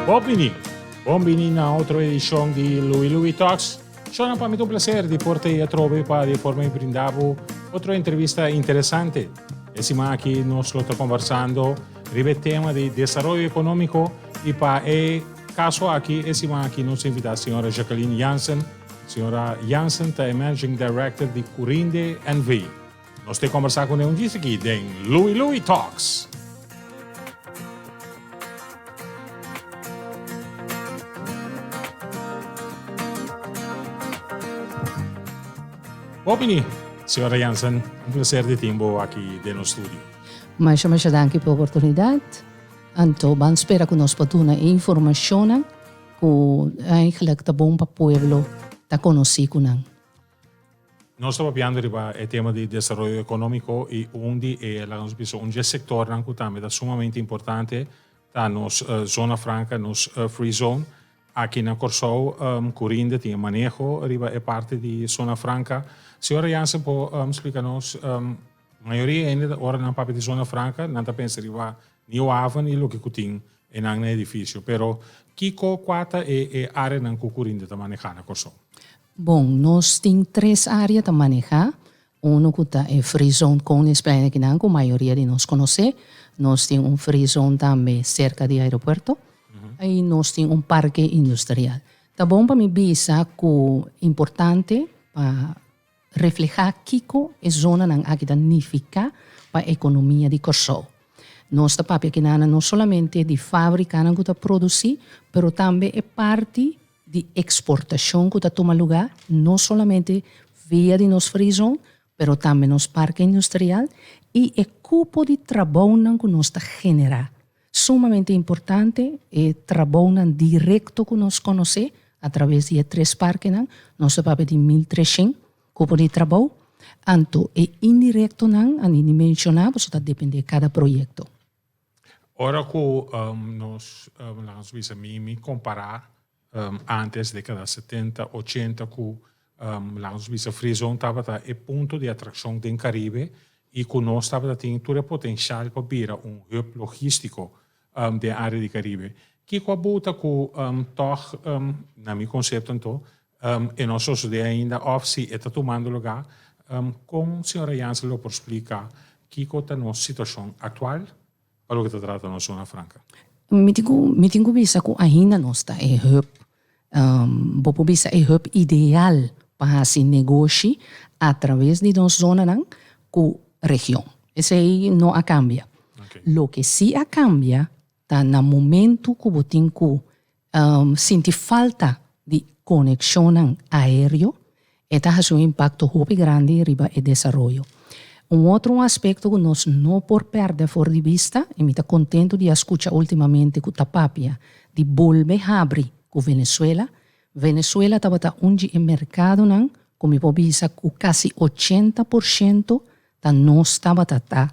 Bon bini. Bon bini na otro edishon di Louie Louie Talks. Shona, pa mi ta un placer di por te atrobe pa di forma di brinda bo otro entrevista interesante. E siman aki nos lo ta conversando riba e tema di desaroyo economico y pa e caso aki e siman aki nos ta invita señora Jacqueline Jansen. Señora Jansen ta e Managing Director di Curinde NV. Nos te conversa cu ne un djis aki den Louie Louie Talks. Bon bini, señora Jansen. Un placer di tin bo aki den nos studio. Masha masha danki pa e oportunidad. Anto ban spera cu nos por duna e informacionnan cu eigenlijk ta bon pa pueblo ta conoci cu nan. Nos ta papiando riba e tema di desaroyo economico y un di e, laga nos bisa, un di e sectornan cu tambe ta sumamente importante ta nos zona franca, nos free zone. Aki na Kòrsou Curinde tin e maneho riba e parti di zona franca. Señora Jansen por splica nos, mayoria hende ora nan papia di zona franca nan ta pensa riba Nieuw Haven y loke cu tin enan na edificio. Pero kico cua ta e e areanan cu Curinde ta maneha na Kòrsou? Bon, nos tin tres area ta maneha. Uno cu ta e free zone Koningsplein akinan cu mayoria di nos conoce. Nos tin un free zone tambe cerca di aeropuerto y nos tin un parke industrial. Ta bon pa mi bisa cu importante pa refleha kico e zonanan aki ta nifica pa economia di Corsou. Nos ta papia akinan no solamente di fabricanan cu ta produci, pero tambe e parti di eksportashon ku ta tuma lugá no solamente via di nos free zone, pero tambe nos parke industrial i e kupo di trabounan ku nos ta generá. Sumamente importante e trabounan direkto ku nos konosé atraves di e tres parkenan, nos ta papia di 1300 kupo di trabou, anto e indirektonan a ni menshoná pasobra ta dependé kada proyekto. Ora ku nos, laga nos bisa mi, mi kompará antes dekada setenta, ochenta ku laga nos bisa Free Zone tabata e punto di atrakshon den Karibe i ku nos tabata tin tur e potenshal pa bira un hub logístiko den área di Karibe. Kiko a buta ku tòg, na mi konsepto anto, e no sosodé ainda òf si e ta tumando lugá? Kon señora Jansen lo por splika Kiko ta nos situashon aktual pa loke ta trata nos zona franka? Mi tin ku mi tin ku bisa ku ainda nos ta e hub, bo por bisa e hub ideal pa hasi negoshi atraves di nos zonanan ku region. Esei no a kambia. Loke si a kambia ta na momento ku bo tin ku sinti falta di konekshonnan aéreo, e ta hasi un impakto hopi grandi riba e desaroyo. Un otro un aspekto ku nos no por pèrdè for di bista, i mi ta kontentu di a skucha últimamente ku ta papia di bolbe habri ku Venezuela. Venezuela tabata un di e merkadonan ku mi por bisa ku kasi 80% ta nos tabata ta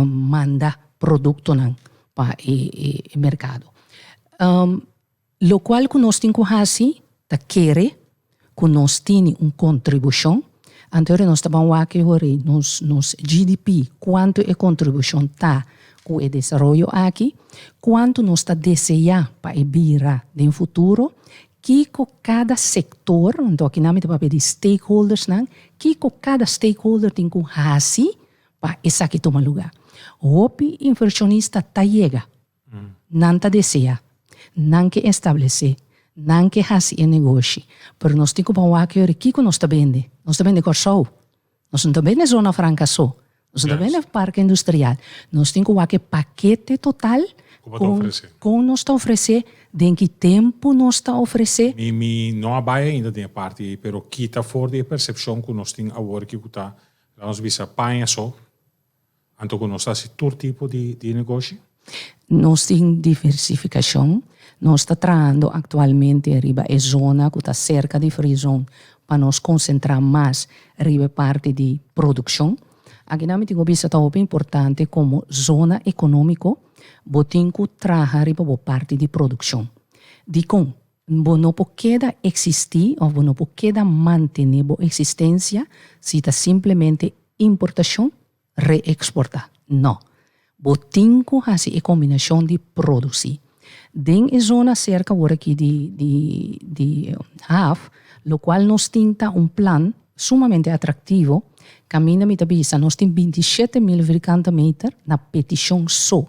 manda produktonan pa e merkado. Lokual ku nos tin ku hasi ta kere ku nos tini un kontribushon. Anto ora nos ta ban wak e ora ei nos nos GDP kuantu e kontribushon ta ku e desaroyo aki, kuantu nos ta deseá pa e bira den futuro, kiko kada sektor, anto akinan mi ta papia di stakeholdersnan, kiko kada stakeholder tin ku hasi pa esaki tuma lugá. Hopi invershonista ta yega. Nan ta deseá. Nan ke establesé. Nan ke hasi e negoshi. Pero nos tin ku ban wak yori kiko nos ta bende. Nos ta bende Kòrsou. Nos no ta bende Zona Franka so. Nos no ta bende Parke Industrial. Nos tin ku wak e pakete total kon kon nos ta ofresé, den ki tempu nos ta ofresé. Mi mi no a bai ainda den e parti ei, pero kita for di e persepshon ku nos tin awor ki ku ta Laga nos bisa paña so, anto ku nos ta hasi tur tipo di di negoshi? Nos tin diversifikashon. Nos ta trahando aktualmente riba e zona ku ta serka di Free Zone pa nos konsentrá mas riba e parti di produkshon. Akinan mi tin ku bisa ta hopi importante komo zona ekonómiko bo tin ku traha riba bo parti di produkshon. Dikon? Bo no por keda eksistí òf bo no por keda mantené bo eksistensia si ta simplemente importashon, reeksportá. No. Bo tin ku hasi e kombinashon di produsí. Den e zona serka awor aki di di di haf, lokual nos tin ta un plan sumamente atraktivo, kaminda mi ta bisa nos tin 27.000 virkante meter na petishon so.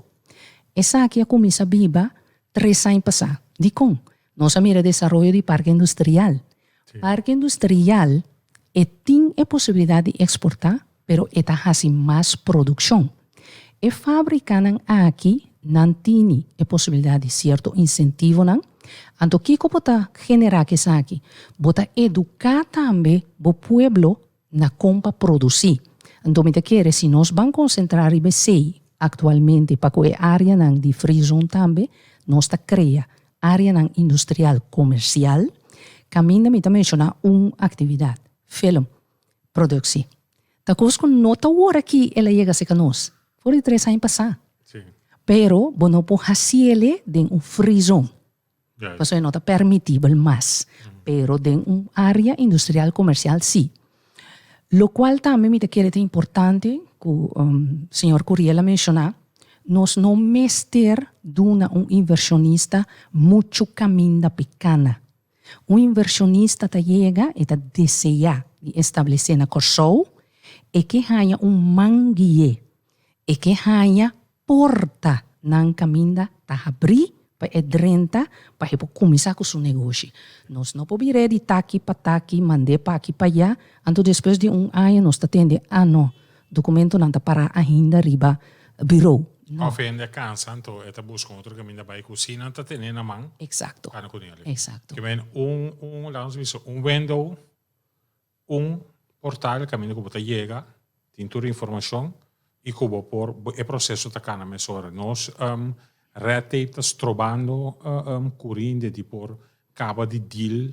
Esaki a kuminsá biba 3 aña pasá. Dikon? Nos a mira desaroyo di parke industrial. Parke industrial e tin e posibilidat di eksportá, pero e ta hasi mas produkshon. E fábrikanan aki nan tini e posibilidat di sierto insentivonan. Anto kiko bo ta generá ku esaki? Bo ta eduká tambe bo pueblo na kon pa produsí. Anto mi ta kere si nos ban konsentrá riba esei aktualmente pa ku e áreanan di free zone tambe nos ta krea áreanan industrial komersial kaminda mi ta menshoná un aktividat, film produksi. Ta kos ku no ta wor aki el a yega serka nos, for di 3 aña pasá. Pero bo no por hasiele den un free zone. Pasobra e no ta permitibel mas. Pero den un área industrial komersial sí. Lokual tambe mi ta kere ta importante ku señor Curiel a menshoná, nos no mester duna un invershonista muchu kaminda p'e kana. Un invershonista ta yega, e ta deseá di establesé na Kòrsou, e ke haña un man gui'é, e ke haña Porta nan kaminda ta habrí pa e drenta pa e por kuminsá ku su negoshi. Nos no por bir'é di taki pa taki, mand'é pa aki pa ayá, anto despues di un aña nos ta tende, ah no, dokumentonan ta pará ainda riba birou. No. Òf hende a kansa, anto e ta buska un otro kaminda bai ku si nan ta ten'é na man, Eksakto. kana ku nel. Eksakto. Ke men un, un, laga nos bisa, un window Un portal kaminda ku bo ta yega, tin tur informashon i ku bo por e proseso ta kana mesora. Nos red tape ta strobando Curinde di por kaba di deal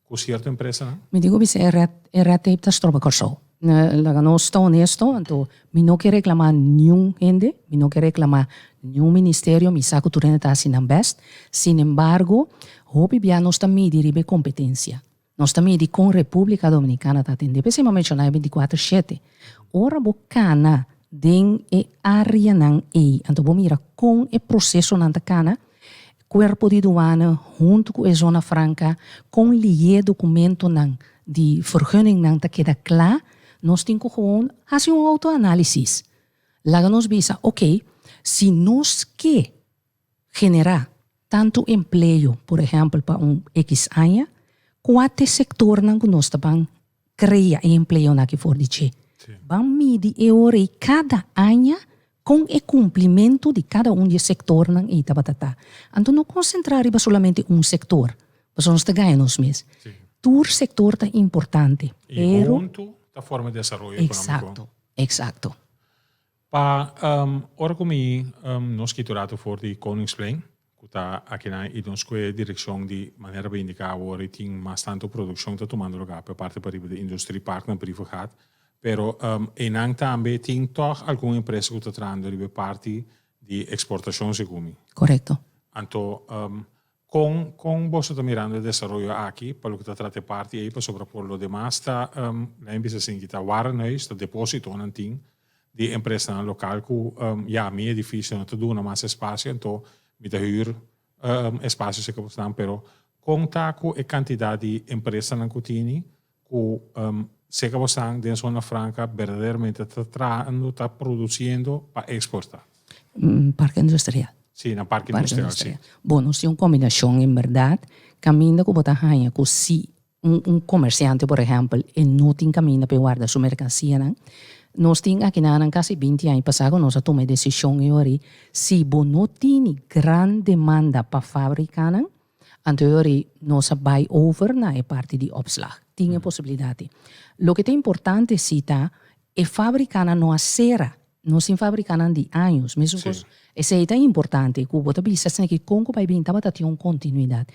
ku sierto empresanan? Mi tin ku bisa e red e red tape ta stroba Kòrsou. Laga nos ta honesto, anto mi no ke reklamá niun hende, mi no ke reklamá niun ministerio, mi sa ku tur hende ta hasi nan bèst. Sinembargo, hopi bia nos ta midi riba e kompetensia. Nos ta midi kon Repúblika Dominikana ta atendé. P'esei mi a menshoná e 24 shete. Ora bo kana den e áreanan ei, anto bo mira kon e prosesonan ta kana, kuerpo di duana huntu ku e zona franka, kon lié dokumentonan di vergunningnan ta keda kla, nos tin ku gewoon hasi un outoanálisis. Laga nos bisa, oké, si nos ke generá tantu empleo, por ehèmpel pa un ekis aña, kua t'e sektornan ku nos ta ban krea e empleonan aki for di dje? Ban midi e ora ei kada aña kon e kumplimentu di kada un di e sektornan ei tabata ta. Anto no konsentrá riba solamente un sektor, pasobra nos ta gaña nos mes. Tur sektor ta importante, I pero. huntu ta forma e desaroyo ekonómiko. Eksakto, eksakto. Pa ora ku mi nos kita un ratu for di Koningsplein, ku ta akinan i nos kue direkshon di manera bo indiká awor i tin mas tantu produkshon ta tumando lugá pa e parti pariba di Industriepark na Brievengat, pero einan tambe tin tòg algun empresa ku ta trahando riba e parti di eksportashon segun mi. Korekto. Anto Kon kon boso ta mirando e desaroyo aki pa loke ta trata e parti ei pasobra por lo demas ta lain bisa sinti ta warenhuis ta depositonan tin di empresanan lokal ku ya mi edifisio no ta duna mas espasio anto mi ta hür espasio serka bosnan pero kon ta ku e kantidat di empresanan ku tini ku serka bosnan den zona franka berdaderamente ta trahando ta produsiendo pa eksporta? Parke industrial. Sí, na parke industrial, sí. Bo, nos tin un kombinashon en bèrdat kaminda ku bo ta haña ku si un komersiante por ehèmpel e no tin kaminda pa e warda su merkansianan, nos tin akinanan kasi 20 aña pasá ku nos a tuma e desishon e ora ei, si bo no tini gran demanda pa fábrikanan, anto e ora ei nos a bai over na e parti di opslag. Tin e posibilidat ei. Loke ta importante si ta e fábrikanan no a sera. Nos tin fabricanan di años, mesun cos. Esey ta importante cu bo ta bisa esaki ki con cu bay bin tabata tin un continuidad.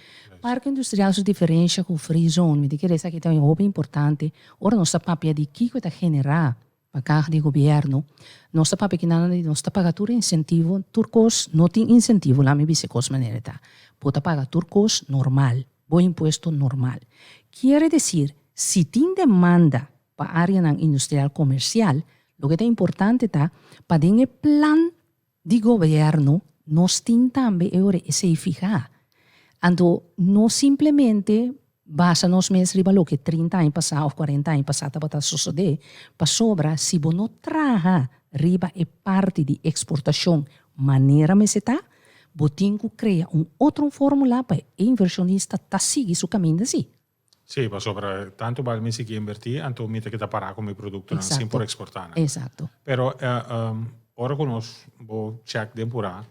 Parke Industrial su diferencia cu Free Zone, mi ta kere esaki ta hopi importante ora nos ta papia di kico e ta genera pa caha di gobierno, nos ta papia kinan di nos ta paga tur incentivo, tur cos no tin incentivo, laat mi bisa e cos manera e ta. Bo ta paga tur cos normal, bo impuesto normal. Kiere decir si tin demanda Pa áreanan industrial komersial, loke ta importante ta pa den e plan di gobièrnu Nos tin tambe e ora esei fihá. Anto no simplemente basa nos mes riba loke 30 aña pasá òf 40 aña pasá tabata sosodé, pasobra si bo no traha riba e parti di eksportashon manera mester ta, bo tin ku krea un otro fórmula pa e invershonista ta sigui su kaminda sí. Sí, pasobra tantu bal mi sigui invertí, anto mi ta keda pará ku mi produktonan sin por eksportá nan. Pero ora ku nos bo chèk den purá,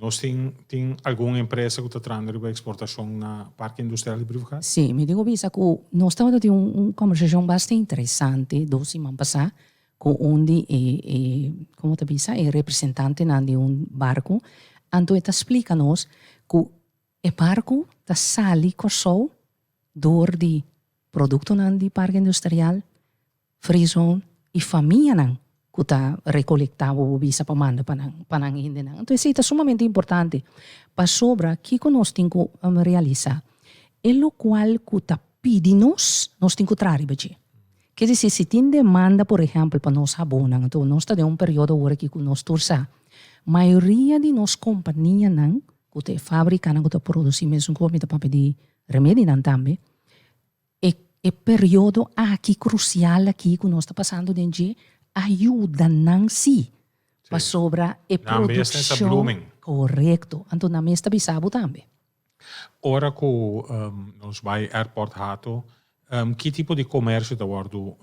nos tin tin algun empresa ku ta trahando riba eksportashon na Parke Industrial di Brievengat? Sí, mi tin ku bisa ku nos tabata tin un kombersashon basta interesante dos siman pasá ku un di e e komo ta bisa e representantenan di un barku, anto e ta splika nos ku E barku ta sali Kòrsou dor di produktonan di Parke Industrial, Free Zone i famianan ku ta rekolektá bo bisa pa manda pa nan pa nan hendenan. Anto esei ta sumamente importante pasobra kiko nos tin ku realisá? E lokual ku ta pidi nos, nos tin ku traha riba dje. Ke disi si tin demanda por ehèmpel pa nos habonnan, anto nos ta den un periodo awor aki ku nos tur sa mayoria di nos kompanianan ku ta e fabrikanan ku ta produsí mesun kos, mi ta papia di remedinan tambe, e e periodo aki krusial aki ku nos ta pasando den dje a yuda nan sí, pasobra e Nan mes ta produkshon, blooming. korekto, anto nan mes ta bisa bo tambe. Ora ku nos bai airport Hato, ki tipo di komersio ta wòrdu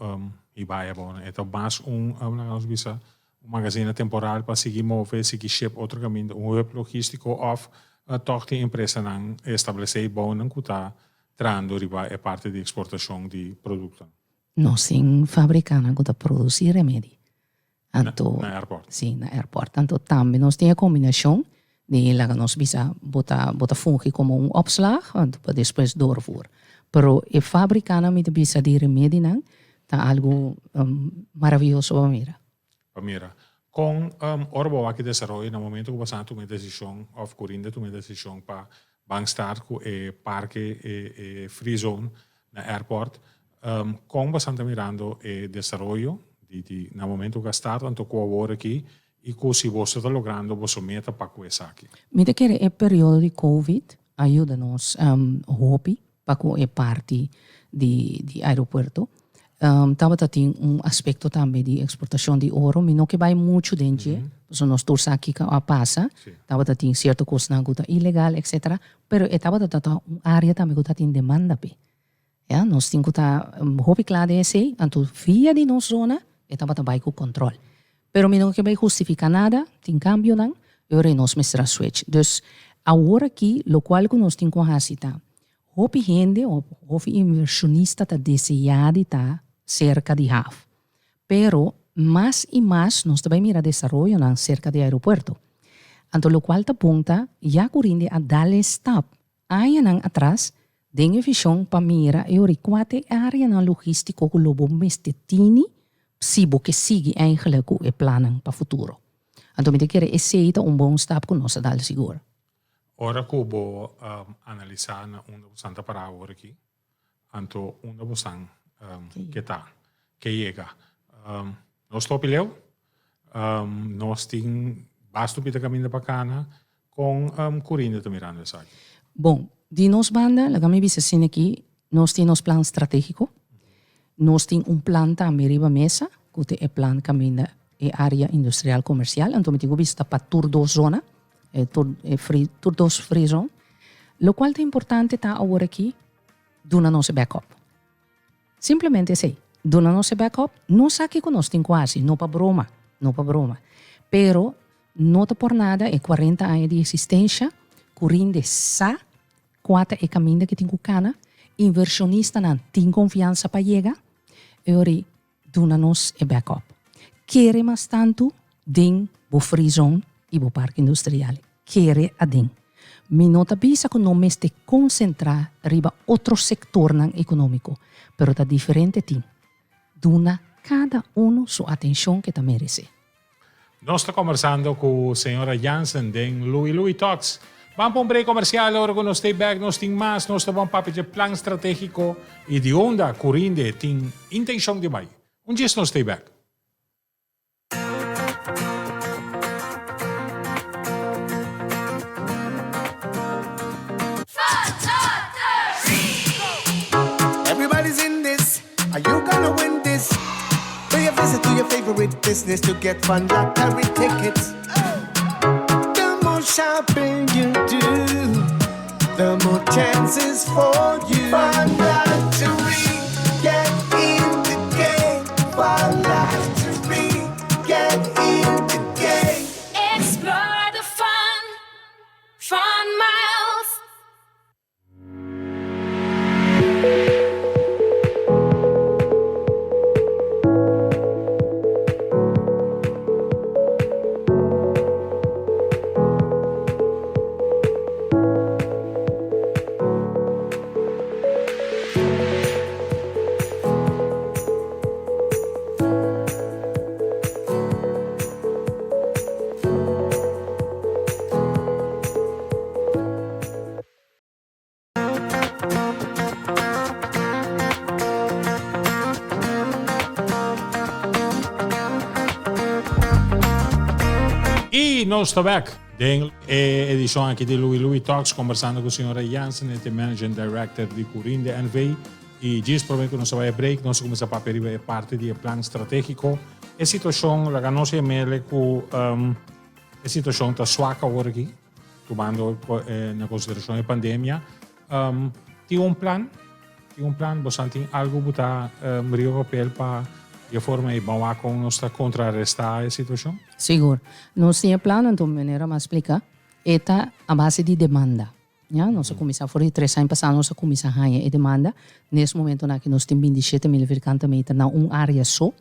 hibá abou? E ta mas un, laga nos bisa, un magazina temporal pa sigui move, sigui ship otro kaminda, un hub logístiko òf tòg tin empresanan establesé i bounan ku ta trahando riba e parti di eksportashon di produktonan? Nos tin fabrikanan ku ta produsí remedi. Anto, Na airport. Sí, na airport. Anto tambe nos tin e kombinashon di laga nos bisa bo ta bo ta fungi komo un opslag anto pa despues doorvoer. Pero e fabrikanan mi ta bisa di remedinan ta algu maravioso pa mira. Pa mira. Kon ora bo wak e desaroyo na momento ku bo sa tuma e desishon òf Corinda tuma e desishon pa ban start ku e parke e e free zone na airport kon bo ta mirando e desaroyo di di na momento ku a start anto ku awor aki i ku si boso ta logrando boso meta pa ku esaki? Mi ta kere e periodo di covid a yuda nos hopi pa ku e parti di di aeropuerto. Tabata tin un aspekto tambe di eksportashon di oro. Mi no ke bai muchu den dje, pasobra nos tur sa kiko a pasa. Tabata tin sierto kosnan ku ta ilegal etcetera, pero e tabata ta un área tambe ku ta tin demanda p'e. Ya, nos tin ku ta hopi kla den esei, anto via di nos zona e tabata bai ku kòntròl. Pero mi no ke bai hustifiká nada, tin kambionan, e ora ei nos mester a switch. Dus awor aki lokual ku nos tin ku hasi ta, hopi hende òf hopi invershonista ta deseá di ta serka di haf. Pero mas i mas nos ta bai mira desaroyonan serka di aeropuerto. Anto lokual ta bon ta ya ku rindi a dal e stap Añanan atras, den e vision pa mira e ora kuate areanan logístiko ku lo bo mester tini si bo ke sigui eigenlijk ku e plannan pa futuro. Anto mi ta kere esei ta un bon stap ku nos a dal sigur. Ora ku bo analisá na unda bo san ta pará awor aki, anto unda bo san ke ta, ke yega. Nos topi leu, nos tin basto pita kaminda pa kana, Kon Curinde ta mirando esaki? Bon, di nos banda, laga mi bisa asina aki, nos tin nos plan strategico, nos tin un plan tambe riba mesa, cu ta e plan caminda e area industrial comercial, anto mi tin cu bisa ta pa tur dos zona, e tur e free tur dos free zone. Locual ta importante ta awor aki duna nos e backup. Simplemente esei. Duna nos e backup, nos sa kiko nos tin ku hasi, no pa broma, no pa broma. Pero no ta por nada e 40 aña di existencia ku rinde sa kua ta e kaminda ke tin ku kana, inversionistanan tin konfiansa pa yega, e ora duna nos e backup. Kere mas tantu den bo free zone i bo parke industrial. Kere aden. Mi no ta bisa ku no mester konsentrá riba otro sektornan ekonómiko, pero ta diferente tin. Duna kada unu su atenshon ke ta meresé. Nos ta kombersando ku señora Jansen den Louie Louie Talks. Ban pa un break komersial, ora ku nos stay back nos tin mas, nos ta ban papia dje plan strategiko i di unda Curinde tin intenshon di bai. Un djes nos stay back. business to get fun lottery tickets. The more shopping you do, the more chances for you. Fun lottery, get in the game. Fun lottery, get in the game. Explore the fun, Fun Miles. Y nos ta back den e edicion aki di Louis Louis Talks conversando cu señora Jansen, e Managing Director di Curinde NV. Y djis prome cu nos a bay break, nos a cuminsa papia riba e parti di e plan strategico. E situacion, laga nos yamele cu um, e situacion ta swak awor aki. Tumando na consideracion e pandemia, um, tin un plan? Tin un plan? Bosan tin algo bu ta um, riba papel pa de forma e ban wak con nos ta contrarresta e situacion? Sigur. Nos tin e plan, anto manera m'a splica, e ta a base di demanda. Ya, nos a cuminsa for di tres aña pasa nos a cuminsa haña e demanda. Nes momentonan aki nos tin 27.000 vierkante meter na un area so.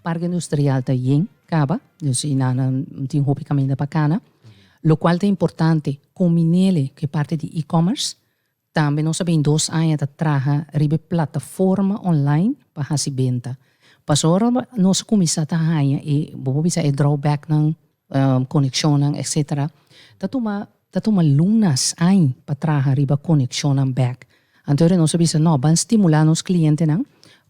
Parke Industrial ta yen caba, dus y nan tin hopi caminda pa cana. Locual ta importante, combinele cu e parti di e-commerce. Tambe nos a bin dos aña ta traha riba e plataforma online pa haci benta. Pasobra ora nos a cuminsa ta haña e, bo por bisa e drawbacknan, conexionnan etcetera, ta tuma ta tuma lunas, añ pa traha riba conexionnan bek. Anto ora nos a bisa no, ban stimula nos clientenan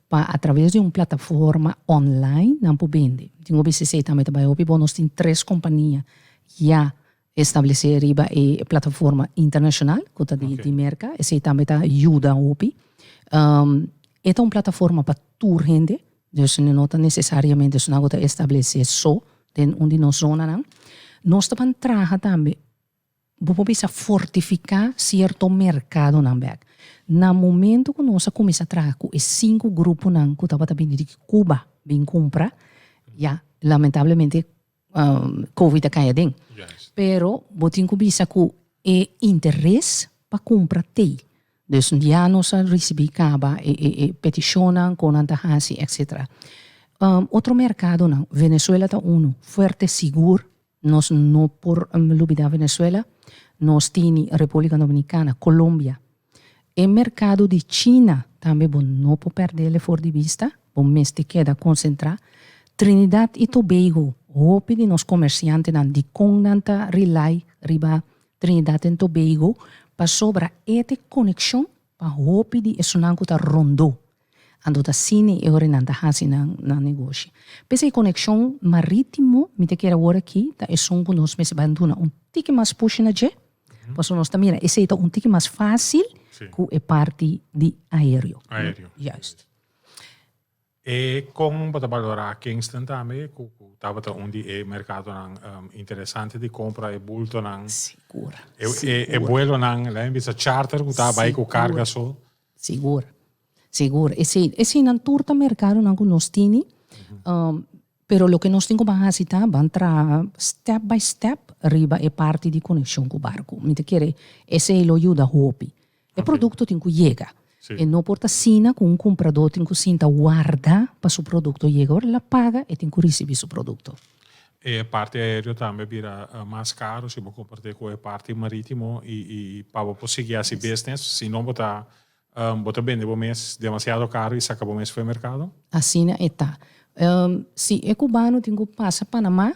pa a traves di un plataforma online nan por bende. Tin hopi esei tambe ta bai hopi bon. Nos tin tres kompania ya establesé riba e plataforma internashonal ku ta di Merka. Esei tambe ta yuda hopi. E ta un plataforma pa tur hende, dus no ta nesesariamente esnan ku ta establesé so den un di nos zonanan. Nos ta ban traha tambe Bo por bisa fortifiká sierto merkadonan bèk. Na momento ku nos a kuminsá traha ku e sinku gruponan ku tabata bini di Cuba bin kumpra, ya, lamentablemente Covid a kai aden. Pero bo tin ku bisa ku e interes pa kumpra t'ei. Dus ya nos a risibí kaba e e petishonnan kon nan ta hasi etcetera. Otro merkadonan, Venezuela ta unu fuerte sigur. Nos no por lubida Venezuela, nos tini Republica Dominicana, Colombia. E mercado di China tambe bo no por perdele for di bista, bo mester keda concentra. Trinidad y Tobago, hopi di nos comerciantenan dicon nan ta rely riba Trinidad en Tobago pasobra e ta e conexion pa hopi di esunnan cu ta rondó. Anto ta asina e ora nan ta hasi nan nan negoshi. P'esei konekshon marítimo mi ta kere awor aki ta esun ku nos mester bai duna un tiki mas push na dje, pasobra nos ta mira esei ta un tiki mas fásil ku e parti di aéreo. Aéreo. Juist. E kon bo ta balorá Kingston tambe ku ku tabata un di e merkadonan interesante di kompra e bultonan. Sigur. E e e buelonan, laga mi bisa charter ku ta bai ku karga so. Sigur, sigur. Esei, eseinan tur ta merkadonan ku nos tini, pero loke nos tin ku ban hasi ta ban traha step by step riba e parti di konekshon ku barku. Mi ta kere esei lo yuda hopi. E produkto tin ku yega. E no por ta asina ku un kumpradó tin ku sinta warda pa su produkto yega. Ora el a paga e tin ku risibí su produkto. E parti aereo tambe a bira mas caro si bo comparte cu e parti maritimo y y pa bo por sigui haci business si no bo ta bo ta bende bo mes demasiado caro y saca bo mes for e mercado. Asina e ta. Si e cubano tin cu pasa Panama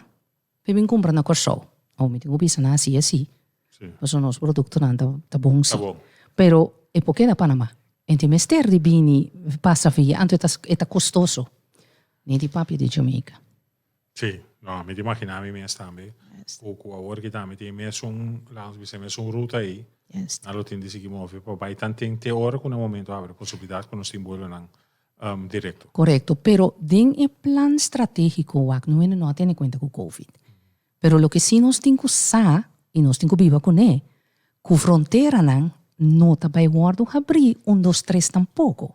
p'e bin cumpra na Corsou. Oh mi tin cu bisa nan haci asi. Pasobra nos productonan ta bon si. Pero e por keda Panama. E tin mester di bini pasa via anto e ta costoso. Ni di papia di Jamaica. Sí, no, mi ta imagina mi mes tambe ku ku awor ki tambe tin e mesun, laga nos bisa, e mesun ruta ei, nan lo tin di sigui move pa bai tanten te ora ku na momento abri posibilidat ku nos tin buelonan. Direkto. Korekto, pero den e plan stratégiko wak no hende no a tene kuenta ku Covid. Pero loke sí nos tin ku sa i nos tin ku biba kuné, ku fronteranan no ta bai wòrdu habrí un dos tres tampoko.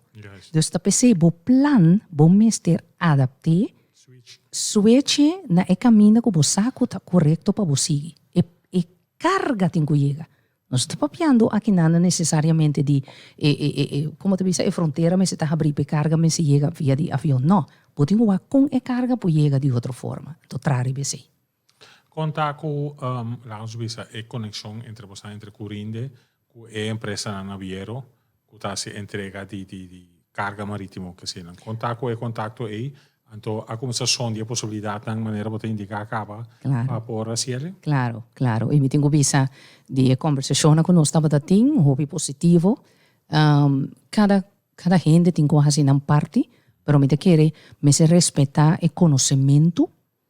Dus ta p'esei bo plan bo mester adapt'é, switch'é na e kaminda ku bo sa ku ta korekto pa bo sigui. E e karga tin ku yega. Nos ta papiando akinan nesesariamente di e e e e komo ta bisa e frontera mester ta habrí pa e karga mester yega via di avion. No, bo tin ku wak kon e karga por yega di otro forma. Anto traha riba esei. Kon ta ku laga nos bisa e konekshon entre boso entre Curinde ku e empresanan naviero ku ta hasi entrega di di di karga maritimo ke asina. Kon ta ku e kontakto ei? Anto a kuminsá sondia e posibilidatnan manera bo ta indiká kaba pa por hasi el? Klaro, klaro. I mi tin ku bisa di e kombersashonnan ku nos tabata tin, hopi positivo. Kada kada hende tin ku hasi nan parti, pero mi ta kere mester respetá e konosementu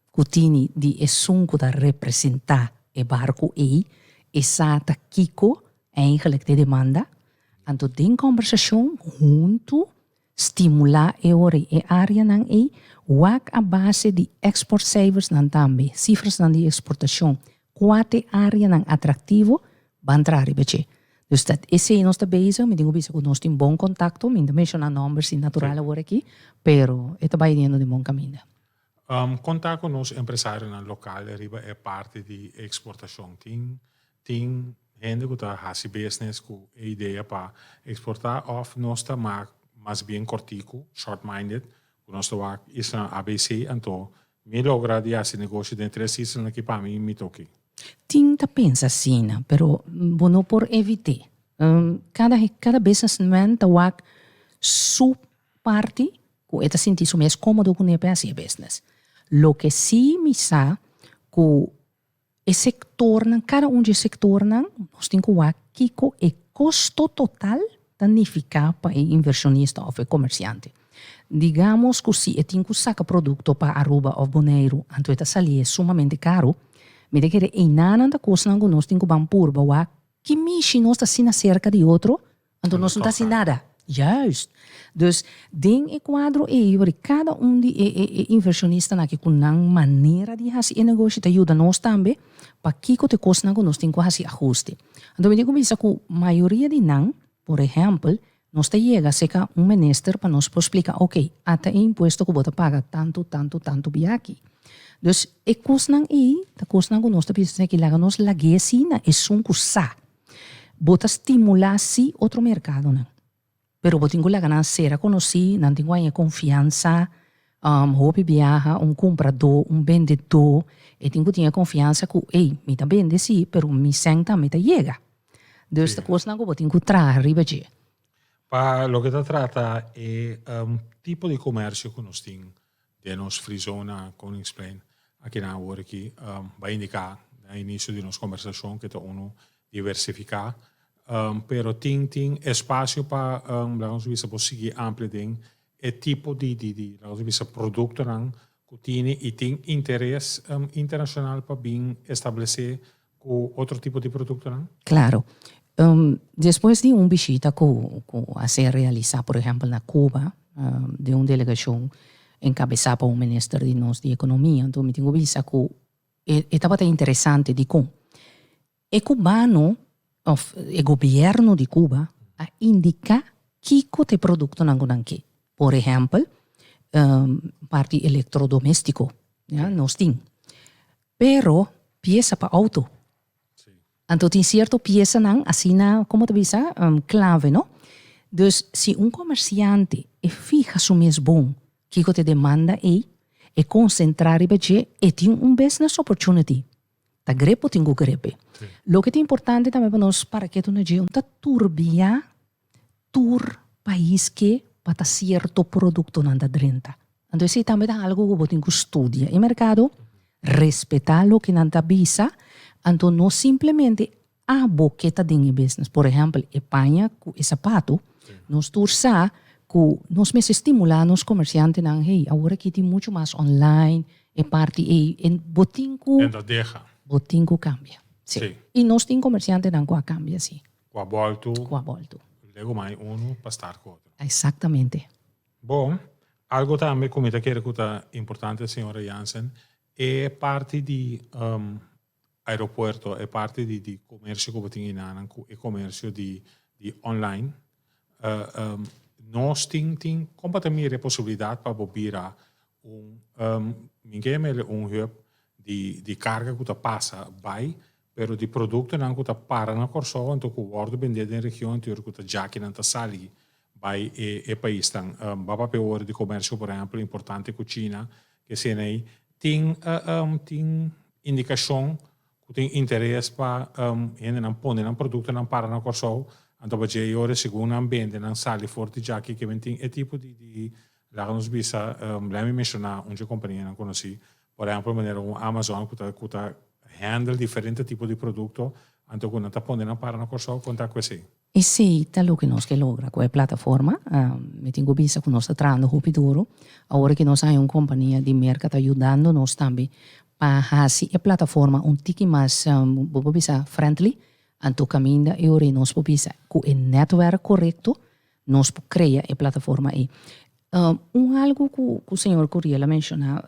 ku tini di esun ku ta representá e barku ei, e sa ta kiko eigenlijk ta e demanda. Anto den kòmbersashon huntu stimulá e ora ei e áreanan ei, wak a base di èksportcijfersnan tambe, sifrasnan di eksportashon, kua ta e áreanan atraktivo, ban traha riba dje. Dus ta esei nos ta bezig, mi tin ku bisa ku nos tin bon kontakto, mi no ta menshoná nòmber si natural awor aki, pero e ta bai yendo den bon kaminda. Kon ta ku nos empresarionan lokal riba e parti di eksportashon? Tin tin hende ku ta hasi business ku e idea pa eksportá òf nos ta mas bien kòrtiku, short minded, ku nos ta wak islanan ABC anto mi logra di hasi negoshi den tres islanan aki pa mi mi ta oke. Tin ta pensa asina, pero bo no por evit'é. Kada kada businessman ta wak su parti ku e ta sinti su mes kómodo kuné pa e hasi e business. Loke sí mi sa ku e sektornan, kada un di e sektornan nos tin ku wak kiko e kosto total ta nifiká pa e invershonista òf e komersiante. Digamos ku si e tin ku saka produkto pa Aruba òf Boneiru anto e ta salié sumamente karu, mi ta kere einanan ta kosnan ku nos tin ku ban purba wak ki mishi nos ta asina serka di otro Anto nos no ta haci nada. Juist. Dus den e cuadro ey wor cada un di e e e inversionistanan aki cu nan manera di haci e negoshi ta yuda nos tambe pakico ta e cosnan cu nos tin cu haci ahuste. Anto mi tin cu bisa cu mayoria di nan, por ehempel, nos ta yega cerca un minister pa nos por splica ok, ata e impuesto cu bo ta paga tanto, tanto, tanto biaki. Dus e cosnan ey ta cosnan cu nos ta bisa esaki laga nos lag'e asina esun cu sa. Bo ta stimulá sí otro merkadonan, pero bo tin ku laga nan sera konosí, nan tin ku haña konfiansa. Hopi biaha un kumpradó, un bendedó, e tin ku tin e konfiansa ku, ey, mi ta bende sí, pero mi sèn tambe ta yega. Dus ta kosnan ku bo tin ku traha riba dje. Pa loke ta trata e tipo di komersio ku nos tin den nos free zone na Koningsplein akinan awor aki bai indiká na inisio di nos kombersashon ke ta unu diversifiká pero tin tin espasio pa laga nos bisa por sigui amplia den e tipo di di di laga nos bisa produktonan ku tini i tin interes internashonal pa bin establesé ku otro tipo di produktonan? Klaro. Despues di un bishita ku ku a ser realisá por ehèmpel na Cuba den un delegashon enkabesá pa un minister di nos di ekonomia, anto mi tin ku bisa ku e e tabata interesante dikon e kubano òf e gobièrnu di Cuba a indiká kiko ta e produktonan ku nan ke. Por ehèmpel parti elektrodoméstiko, ya, nos tin. Pero piesa pa auto. Anto tin cierto piesanan asina, como ta bisa, clave, no? Dus si un comerciante e fija su mes bon kico ta e demanda ey, e concentra riba dje, e tin un business opportunity. Ta grep bo tin cu grepe. Loke ta importante tambe pa nos para ketu na dje, ta turbia tur pais ke pa ta cierto productonan ta drenta. Anto esey tambe ta algo cu bo tin cu studia e mercado, respeta loke nan ta bisa, anto no simplemente abo ke ta den e business. Por ehempel, e paña cu e zapato, nos tur sa cu nos mester stimula nos comerciantenan, hey, awor aki tin mucho mas online, e parti ey, en bo tin cu. En ta deha. Bo tin cu cambia. Si. Y nos tin comerciantenan cu a cambia, si. Cu a boltu. Cu a boltu. Lego mai unu pa start cu otro. Exactamente. Bon, algo tambe ku mi ta kere ku ta importante señora Jansen, e parti di aeropuerto, e parti di di komersio ku bo tin enanan ku e komersio di di online, nos tin tin kon bo ta mira e posibilidat pa bo bira un mi ke yam'el un hub di di karga ku ta pasa bai pero di produktonan ku ta para na Kòrsou anto ku wòrdu bendé den region anterior ku ta djakinan ta sali bai e e paisnan. Ba papia ora di komersio por ehèmpel importante ku China ke esena ei tin tin indikashon ku tin interes pa hendenan pone nan produktonan para na Kòrsou anto pa dje e ora segun nan bende nan sali for di djaki ke men tin e tipo di di laga nos bisa lei mi menshoná un dje kompanianan konosí Por ehempel manera un Amazon ku ta ku ta handle diferente tipo di produkto, anto ku nan ta pone nan para na Kòrsou, kon ta ku esei? Esei ta loke nos ke logra ku e plataforma. Mi tin ku bisa ku nos ta trahando hopi duru. Awor ki nos haña un kompania di Merka ta yudando nos tambe pa hasi e plataforma un tiki mas, bo por bisa, friendly. Anto kaminda e ora ei nos por bisa ku e nètwèrk korekto nos por krea e plataforma ei. Un algu ku ku señor Curiel a menshoná,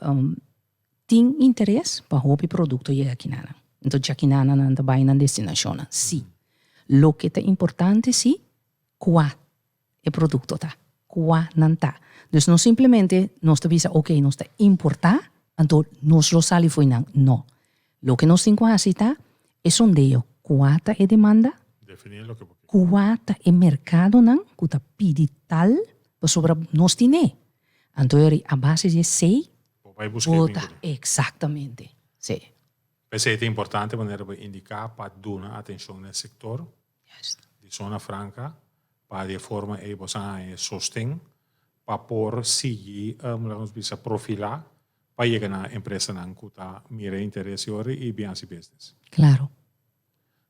tin interes pa hopi produkto yega kinana. Enton djakinana nan ta bai nan destinashonnan. Sí. Loke ta importante sí, kua e produkto ta, kua nan ta. Dus no simplemente nos ta bisa oke nos ta importá, anto nos lo sali fo'i nan. No. Loke nos tin ku hasi ta e sondeo, kua ta e demanda, Definí loke bo ke. Kua ta e merkadonan ku ta pidi tal pasobra nos tin'é. Anto e a base di esei Bo bai buska e bo ta vínkulo. Eksaktamente, sí. P'esei ta importante manera bo indiká pa duna atenshon na e sektor di zona franka pa di e forma ei bo sa haña e sosten pa por sigui, laga nos bisa, profilá pa yega na empresanan ku ta mira e interes yori i bin hasi business. Klaro.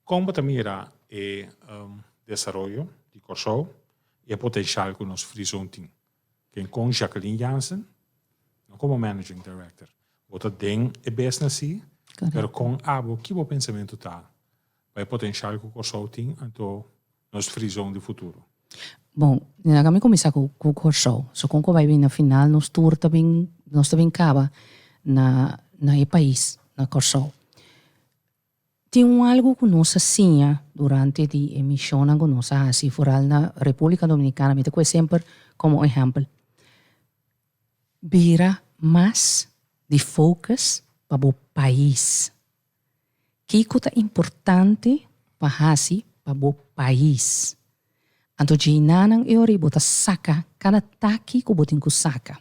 Kon bo ta mira e desaroyo di Kòrsou i e potenshal ku nos Free Zone tin? Ken kon Jacqueline Jansen, no komo managing director, bo ta den e business si, pero kon abo, ki bo pensamentu ta pa e potenshal ku Kòrsou tin anto nos Free Zone di futuro? Bon, laga mi kuminsá ku ku Kòrsou. So kon ku bai bin na final nos tur ta bin nos ta bin kaba na na e pais, na Kòrsou. Tin un algu ku nos a siña durante di e mishonnan ku nos a hasi foral na Repúblika Dominikana, mi ta kohe semper komo ehèmpel. Bira mas di focus pa bo pais. Kiko ta importante pa hasi pa bo pais? Anto djeinanan e ora ei bo ta saka kada taki ku bo tin ku saka.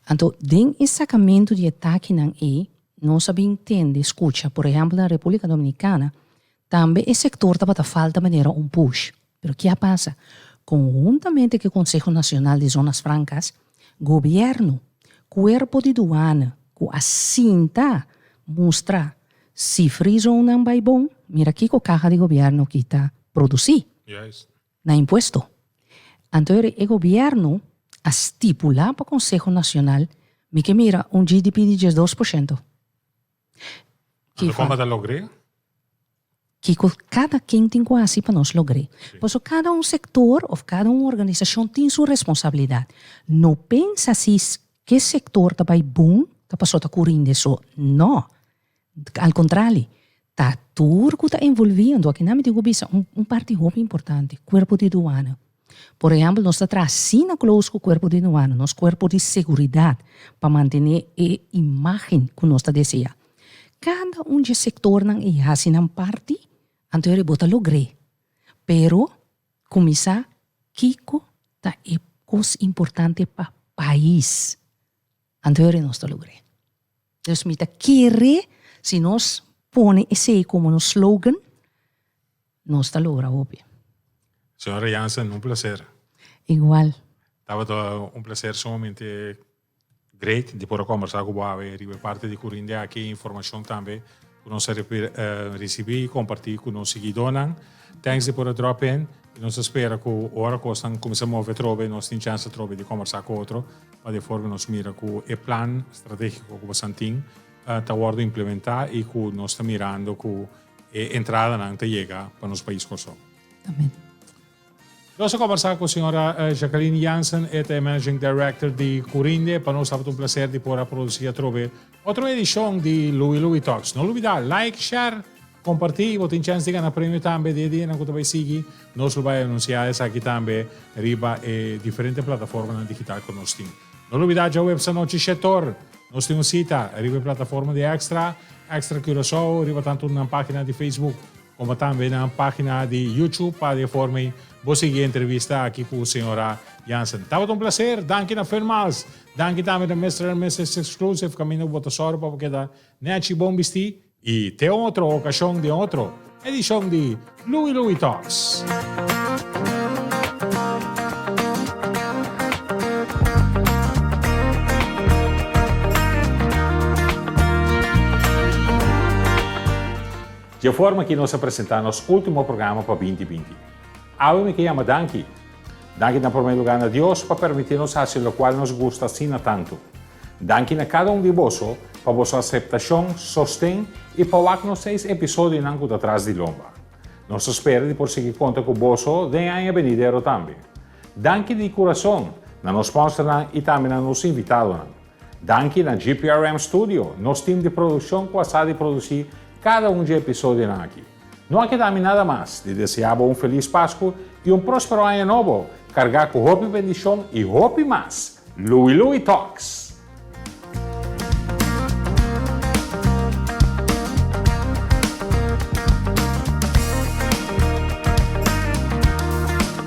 Anto den e sakamentu di e takinan ei nos a bin tende, skucha, por ehèmpel na Repúblika Dominikana tambe e sektor tabata falta manera un push. Pero ke a pasa? Konhuntamente ku e Konseho Nacional di Zonas Francas, gobièrnu, kuerpo di duana ku a sinta mustra si free zonenan bai bon, mira kiko kaha di gobièrnu ki ta produsí. Na impuesto. Anto e gobierno a stipula pa Conseho Nacional mi ke mira un GDP di 12%. Anto kon bo ta logr'é? Kiko kada ken tin ku hasi pa nos logr'é. Paso kada un sektor of kada un organisashon tin su responsabilidat. No pensa si ke sektor ta bai bon ta paso ta kurinde so. No. Al kontrali, ta tur ku ta envolví, anto akinan mi tin ku bisa un un parti hopi importante, kuerpo di duana. Por ehèmpel, nos ta traha asina close ku kuerpo di duana, nos kuerpo di seguridat, pa mantené e imágen ku nos ta deseá. Kada un dje sektornan ei hasi nan parti, anto e bo ta logr'é. Pero, kuminsá kiko ta e kos importante pa pais, anto e nos ta logr'é. Dus mi ta kere si nos pone esei komo nos slogan, nos ta logra hopi. Señora Jansen, un placer. Igual. Tabata un placer sumamente great di por a combersa cu bo awe riba e parti di Curinde aki, informacion tambe cu nos a ricibi y comparti cu nos siguidornan. Thanks di por a drop in y nos ta spera cu ora cosnan cuminsa move atrobe nos tin chance atrobe di combersa cu otro pa di forma nos mira cu e plan strategico cu bosan tin ta wordo implementa y cu nos ta mirando cu e entradanan ta yega pa nos pais Corsou. Amen. Nos a kombersá ku señora Jacqueline Jansen, e ta e Managing Director di Curinde. Pa nos tabata un placer di por a produci atrobe otro edicion di Louie Louie Talks. No lubida, like, share, comparti y bo tin chance di gana premio tambe di e dianan cu ta bay sigui. Nos lo bay anuncia esaki tambe riba e diferente plataformanan digital cu nos tin. No lubida djaweps anochi shetor nos tin un cita riba e plataforma di Extra, Extra Curaçao, riba tanto nan pagina di Facebook. Como tambe nan pagina di YouTube pa di forma ei bo sigui e entrevista aki cu señora Jansen. Tabata un placer, danki na Fun Miles, danki tambe na Mister and Missus Exclusive caminda cu bo ta sòru pa bo keda nechi bon bisti y te otro ocasion den otro edicion di Louie Louie Talks. Dje forma aki nos a presentá nos último programa pa 2020. Awe mi ke yama danki. Danki na promé lugá na Dios pa permití nos hasi lokual nos gusta asina tantu. Danki na kada un di boso pa boso aseptashon, sosten i pa wak nos seis episodionan ku ta tras di lomba. Nos ta spera di por sigui konta ku boso den e aña benidero tambe. Danki di kurason na nos sponsornan i tambe na nos invitadonan. Danki na GPRM Studio, nos team di produccion cu a sa di produci cada un dje episodionan aki. No a keda mi nada mas di desea bo un feliz Pascu y un prospero aña nobo, carga cu hopi bendicion y hopi mas Louie Louie Talks!